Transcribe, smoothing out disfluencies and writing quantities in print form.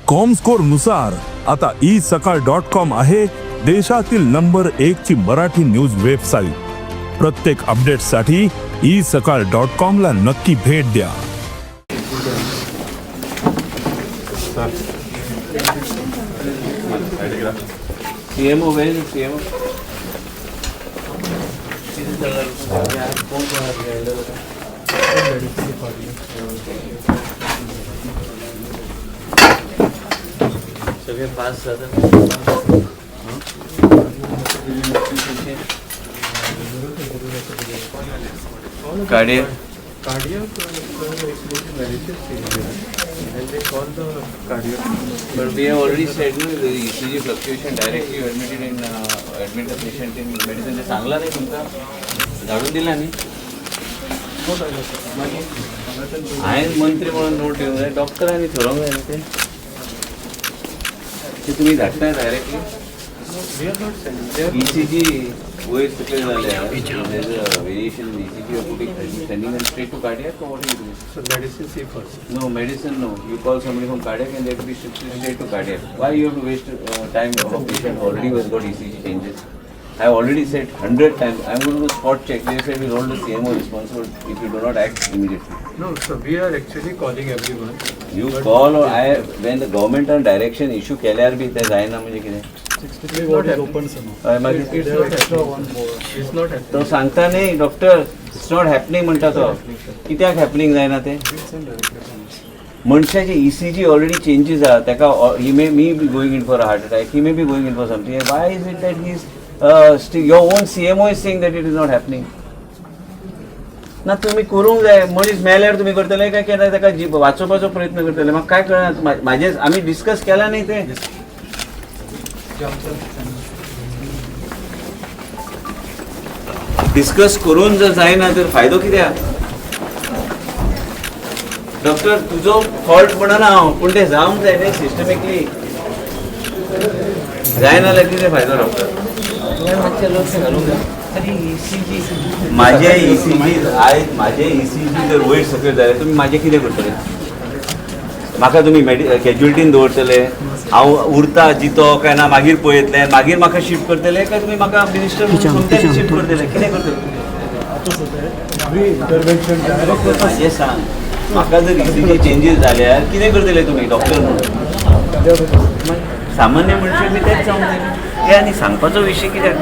Comscore नुसार आता E सकाळ डॉट कॉम आहे देशातील नंबर एक ची मराठी न्यूज वेबसाईट. प्रत्येक अपडेटसाठी ई सकाळ डॉट कॉम ला नक्की भेट द्या. CMO, where is the CMO? कोण कोण आले? सगळे पास जातात. Cardiac. Cardiac is failure, and they call the cardiac. But we have already said, no, the ECG fluctuation, directly you admitted in admit the patient in medicine. ते सांगला नाही तुमका, धाडून दिला न्ही. हांवें मंत्री म्हणून नोट दिवंक जाय, डॉक्टरांनी थरोवंक जाय न्ही ते. ते तुमी धाडटाय directly. We are not sending. They are ECG वयर सकयल जाल्यार, variation in ECG, you putting, sending them straight to cardiac or what you do? So medicine see first. No, medicine no. You call somebody from cardiac and they have to be shifted straight to cardiac. Why you have to waste time of a patient already who has got ECG changes? I have already said 100 times, I am going to do spot check. They said we hold the CMO responsible if you do not act immediately. No, so we are actually calling everyone. You call or I, when the government on direction issue केल्यार बी ते जायना म्हणजे कितें? It's not happening. हय, मागीर It's not happening. It's not happening. तो सांगता न्ही डॉक्टर, it's not happening म्हणटा तो. कित्याक हॅपनिंग जायना ते? मनशाचे ECG already changes आहा ताका. He may me be going in for a heart attack, he may be going in for something. Why is it that he is your own CMO is saying that it is not happening? ना, तुमी करूंक जाय. मनीस मेल्यार तुमी करतले काय केन्ना ताका वाचोवपाचो प्रयत्न करतले? म्हाका काय कळना. म्हाजे आमी डिस्कस केला न्ही ते. डिस्कस करून जर जायना तर फायदो कित्याक? डॉक्टर, तुजो फॉल्ट म्हणना हांव, पूण ते जावंक जाय न्ही सिस्टमिकली. जायना जाल्यार कितें फायदो डॉक्टर? तुवें मातशें लक्ष घालूंक जाय. आनी ECG, म्हाजे ECG आयज म्हाजे ECG जर वयर सकयल जाल्यार तुमी म्हाजें कितें करतले? म्हाका तुमी मेडि कॅज्युलिटीन दवरतले, हांव उरता जितो काय ना मागीर पळयतले, मागीर म्हाका शिफ्ट करतले, काय तुमी म्हाका मिनिस्टर म्हणून शिफ्ट करतले? कितें करतले? म्हाजें सांग, म्हाका जर ECG changes जाल्यार कितें करतले तुमी डॉक्टर म्हणून? सामान्य मनशाक बी तेच जावंक जाय. ते आनी सांगपाचो विशय कित्याक?